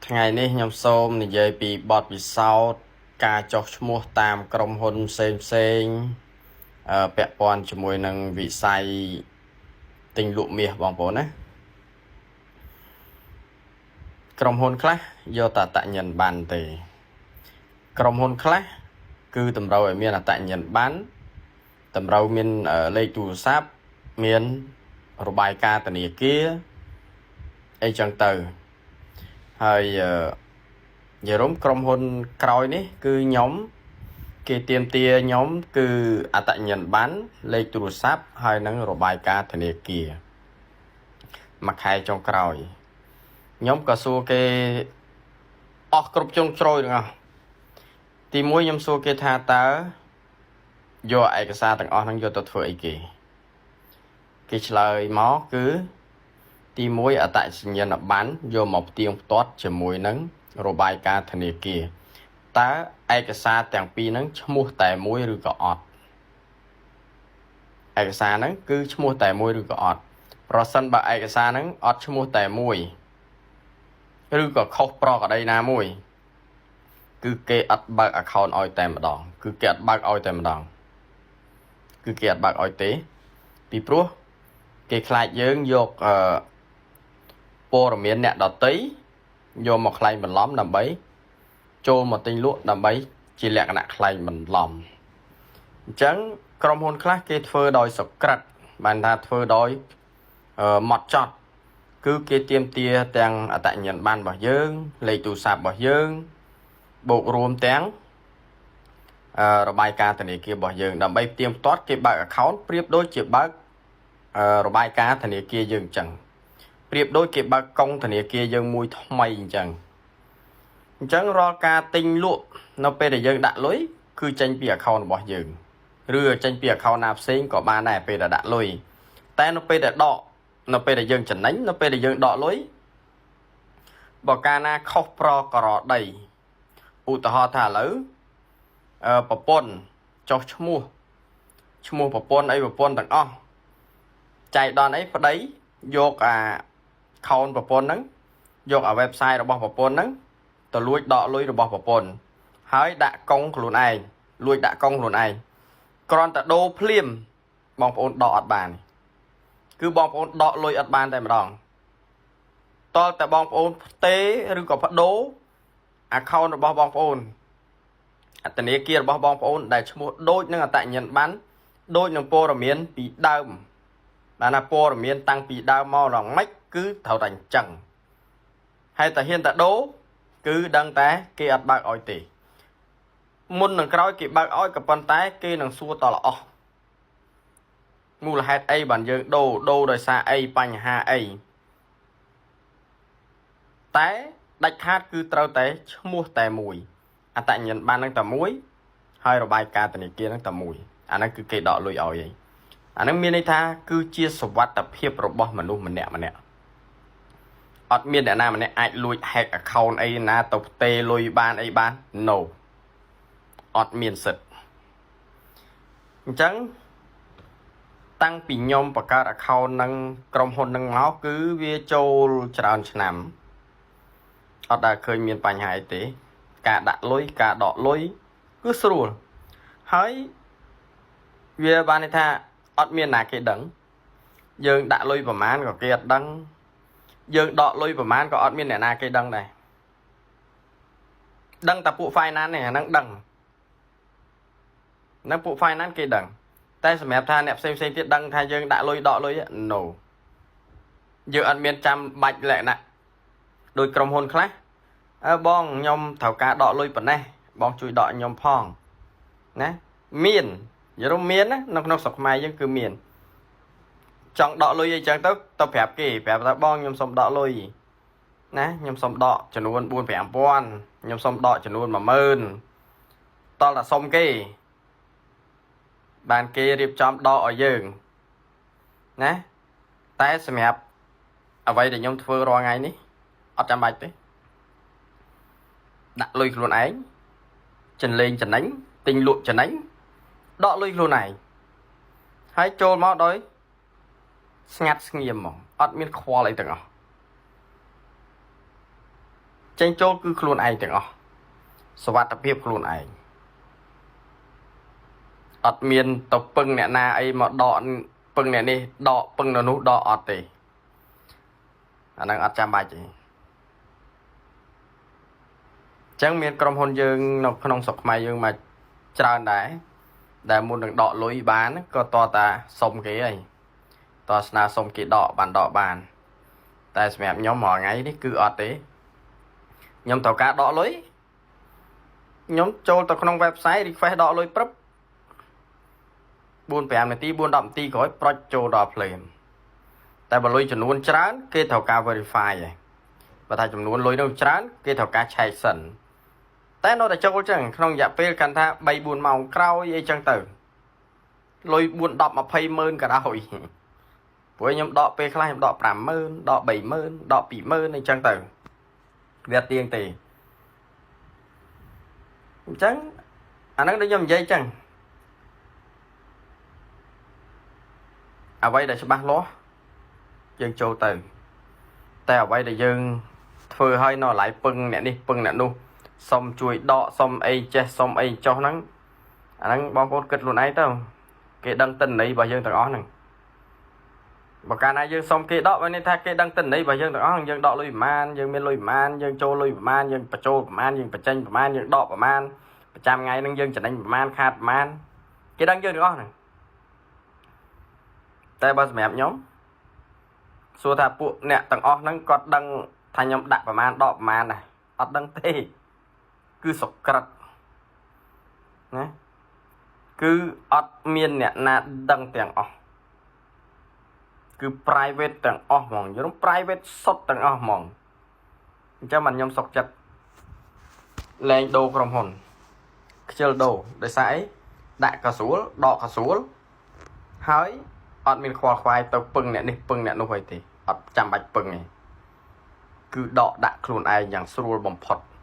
ថ្ងៃនេះខ្ញុំសូមនិយាយពីបទពិសោធន៍ការចុះឈ្មោះតាមក្រុមហ៊ុនផ្សេងផ្សេងពាក់ព័ន្ធជាមួយនឹងវិស័យទិញលក់មាសបងប្អូនណាក្រុមហ៊ុនខ្លះយកតែអត្តញ្ញាណប័ណ្ណទេក្រុមហ៊ុនខ្លះគឺតម្រូវឲ្យមានអត្តញ្ញាណប័ណ្ណតម្រូវមានលេខទូរស័ព្ទមានរបាយការណ៍ធនាគារអីចឹងទៅហើយនិយាយរួមក្រុមហ៊ុនក្រោយនេះគឺខ្ញុំគេទាមទារខ្ញុំគឺអត្តញ្ញាណប័ណ្ណលេខទូរស័ព្ទហើយនិងរបាយការណ៍ធនាគារមួយខែចុងក្រោយខ្ញុំក៏សួរគេអស់គ្រប់ជ្រុងជ្រោយទាំងអស់ទីមួយខ្ញុំសួរគេថាតើយកឯកសារទាំងអស់ហ្នឹងយកទៅធ្វើអីគេគេឆ្លើយមកគឺទី1អត្តសញ្ញាណប័ណ្ណយកមកផ្ទៀងផ្ទាត់ជាមួយនឹងរបាយការណ៍ធនាគារតើឯកសារទាំងពីរហ្នឹងឈ្មោះតែមួយឬក៏អត់ឯកសារហ្នឹងគឺឈ្មោះតែមួយឬក៏អត់ប្រសិនបើឯកសារហ្នឹងអត់ឈ្មោះតែមួយឬក៏ខុសប្រក្រតីណាមួយគឺគេអត់បើក account ឲ្យតែម្ដងគឺគេអត់បើកឲ្យតែម្ដងគឺគេអត់បើកឲ្យទេពីព្រោះគេខ្លាចយើងយកអឺព័ត៌មានអ្នកដទៃយកមកក្លែងបន្លំដើម្បីចូលមកទិញលក់ដើម្បីជាលក្ខណៈក្លែងបន្លំអញ្ចឹងក្រុមហ៊ុនខ្លះគេធ្វើដោយសុក្រិតបានថាធ្វើដោយម៉ត់ចត់គឺគេទាមទារទាំងអត្តញ្ញាណប័ណ្ណរបស់យើងលេខទូរស័ព្ទរបស់យើងបូករួមទាំងរបាយការណ៍ធនាគាររបស់យើងដើម្បីផ្ទៀងផ្ទាត់គេបើក account ប្រៀបដូចជាបើករបាយការណ៍ធនាគារយើងអញ្ចឹងប្រៀបដូចគេបើកកុងធនាគារយើងមួយថ្មីអញ្ចឹងអញ្ចឹងរាល់ការទិញលក់នៅពេលដែលយើងដាក់លុយគឺចេញពី account របស់យើងឬចេញពី account ណាផ្សេងក៏បានដែរពេលដែលដាក់លុយតែនៅពេលដែលដកនៅពេលដែលយើងចំណេញនៅពេលដែលយើងដកលុយបើកាលណាខុសប្រក្រតីឧទាហរណ៍ថាឥឡូវអឺប្រពន្ធចុះឈ្មោះឈ្មោះប្រពន្ធអីប្រពន្ធទាំងអស់ចែកដល់អីប្តីយកអា account ប្រពន្ធហ្នឹងយកអា website របស់ប្រពន្ធហ្នឹងទៅលួចដកលុយរបស់ប្រពន្ធហើយដាក់កុងខ្លួនឯងលួចដាក់កុងខ្លួនឯងគ្រាន់តែដូរភ្លាមបងប្អូនដកអត់បានគឺបងប្អូនដកលុយអត់បានតែម្ដងតលតែបងប្អូនផ្ទេឬក៏បដូរ account របស់បងប្អូនអត្តនាគាររបស់បងប្អូនដែលឈ្មោះដូចនឹងអត្តញ្ញាណប័ណ្ណដូចនឹងព័ត៌មានពីដើមបានណាព័ត៌មានតាំងពីដើមមករងម៉េចគឺត្រូវតែអញ្ចឹងហើយតែហ៊ានតែដូរគឺដឹងតែគេអត់បើកឲ្យទេមុននឹងក្រោយគេបើកឲ្យក៏ប៉ុន្តែគេនឹងសួរតល្អស់មូលហេតុអីបានយើងដូរដូរដោយសារអីបញ្ហាអីតែដាច់ខាតគឺត្រូវតែឈ្មោះតែមួយអត្តញ្ញាណប័ណ្ណនឹងតែមួយហើយរបាយការណ៍ធនាគារនឹងតែមួយអាហ្នឹងគឺគេដកលុយឲ្យឯងអាហ្នឹងមានន័យថាគឺជាសវត្ថភាពរបស់មនុស្សម្នាក់ម្នាក់អត់មានអ្នកណាម្នាក់អាចលួច hack account អីណាទៅផ្ទេលុយបានអីបាន no អត់មានសិទ្ធអញ្ចឹងតាំងពីខ្ញុំបង្កើត account នឹងក្រុមហ៊ុននឹងមកគឺវាចូលច្រើនឆ្នាំអត់ដែលឃើញមានបញ្ហាអីទេការដាក់លុយការដកលុយគឺស្រួលហើយវាបានន័យថាអត់មានណាគេដឹងយើងដាក់លុយប្រមាណក៏គេអត់ដឹងយើងដកលុយប្រមាណក៏អត់មានអ្នកណាគេដឹងដែរដឹងតែពួក finance នេះអាហ្នឹងដឹងនៅពួក finance គេដឹងតែសម្រាប់ថាអ្នកផ្សេងផ្សេងទៀតដឹងថាយើងដាក់លុយដកលុយ no យើងអត់មានចាំបាច់លក្ខណៈដោយក្រុមហ៊ុនខ្លះអើបងខ្ញុំត្រូវការដកលុយប៉ុណ្ណេះបងជួយដកខ្ញុំផងណាមានយល់មានណានៅក្នុងស្រុកខ្មែរយើងគឺមានចង់ដកលុយអីចឹងទៅទៅប្រាប់គេប្រាប់ថាបងខ្ញុំសុំដកលុយណាខ្ញុំសុំដកចំនួន4 5000ខ្ញុំសុំដកចំនួន10000តលតែសុំគេបានគេរៀបចំដកឲ្យយើងណាតែសម្រាប់អ្វីដែលខ្ញុំធ្វើរាល់ថ្ងៃនេះអត់ចាំបាច់ទេដាក់លុយខ្លួនឯងចិនលេងចំណេញទិញលក់ចំណេញដកលុយខ្លួនឯងហើយចូលមកដោយស្ងាត់ស្ងៀមហ្មងអត់មានខ្វល់អីទាំងអស់ ចេញចូលគឺខ្លួនឯងទាំងអស់សវត្ថភាពខ្លួនឯងអត់មានទៅពឹងអ្នកណាអីមកដកពឹងអ្នកនេះដកពឹងនៅនោះដកអត់ទេអាហ្នឹងអត់ចាំបាច់ទេអញ្ចឹងមានក្រុមហ៊ុនយើងនៅក្នុងស្រុកខ្មែរយើងមកច្រើនដែរដែលមុននឹងដកលុយបានក៏តតាសុំគេហើយតស្នើសុំគេដកបានដកបាន តែសម្រាប់ខ្ញុំរាល់ថ្ងៃនេះគឺអត់ទេខ្ញុំត្រូវការដកលុយខ្ញុំចូលទៅក្នុង website request ដកលុយព្រឹប4 5នាទី4 10នាទីក្រោយប្រុចចូលដល់ភ្លាមតែបើលុយចំនួនច្រើនគេត្រូវការ verify ឯងបើថាចំនួនលុយនោះច្រើនគេត្រូវការឆែកសិនតែនៅតែចូលចឹងក្នុងរយៈពេលកាន់ថា3 4ម៉ោងក្រោយអីចឹងទៅលុយ4 10 20ម៉ឺនក៏ដោយព្រោះខ្ញុំដកពេលខ្លះខ្ញុំដក50000ដក30000ដក20000អីចឹងទៅវាអត់ទៀងទេអញ្ចឹងអាហ្នឹងដូចខ្ញុំនិយាយចឹងអ្វីដែលច្បាស់លាស់យើងចូលទៅតែអ្វីដែលយើងធ្វើឲ្យនៅឡៃពឹងអ្នកនេះពឹងអ្នកនោះសុំជួយដកសុំអីចេះសុំអីចុះហ្នឹងអាហ្នឹងបងប្អូនគិតខ្លួនឯងទៅគេដឹងតិន័យរបស់យើងទាំងអស់ហ្នឹងបើកាលណាយើងសុំគេដកបានន័យថាគេដឹងតិន័យរបស់យើងទាំងអស់យើងដកលុយប្រមាណយើងមានលុយប្រមាណយើងចូលលុយប្រមាណយើងបញ្ចូលប្រមាណយើងបញ្ចេញប្រមាណយើងដកប្រមាណប្រចាំថ្ងៃហ្នឹងយើងចំណេញប្រមាណខាតប្រមាណគេដឹងយើងទាំងអស់ហ្នឹងតែបើសម្រាប់ខ្ញុំសួរថាពួកអ្នកទាំងអស់ហ្នឹងគាត់ដឹងថាខ្ញុំដាក់ប្រមាណដកប្រមាណដែរអត់ដឹងទេគឺសុក្រិតណាគឺអត់មានអ្នកណាដឹងទាំងអស់គឺ private ទាំងអស់ហ្មងយល់ private សុទ្ធទាំងអស់ហ្មងអញ្ចឹងបានខ្ញុំសុកចិត្តលែងដូរក្រុមហ៊ុនខ្ជិលដូរដោយសារអីដាក់ក៏ស្រួលដកក៏ស្រួលហើយអត់មានខ្វល់ខ្វាយទៅពឹងអ្នកនេះពឹងអ្នកនោះអីទេអត់ចាំបាច់ពឹងទេគឺដកដាក់ខ្លួនឯងយ៉ាងស្រួលបំផុត។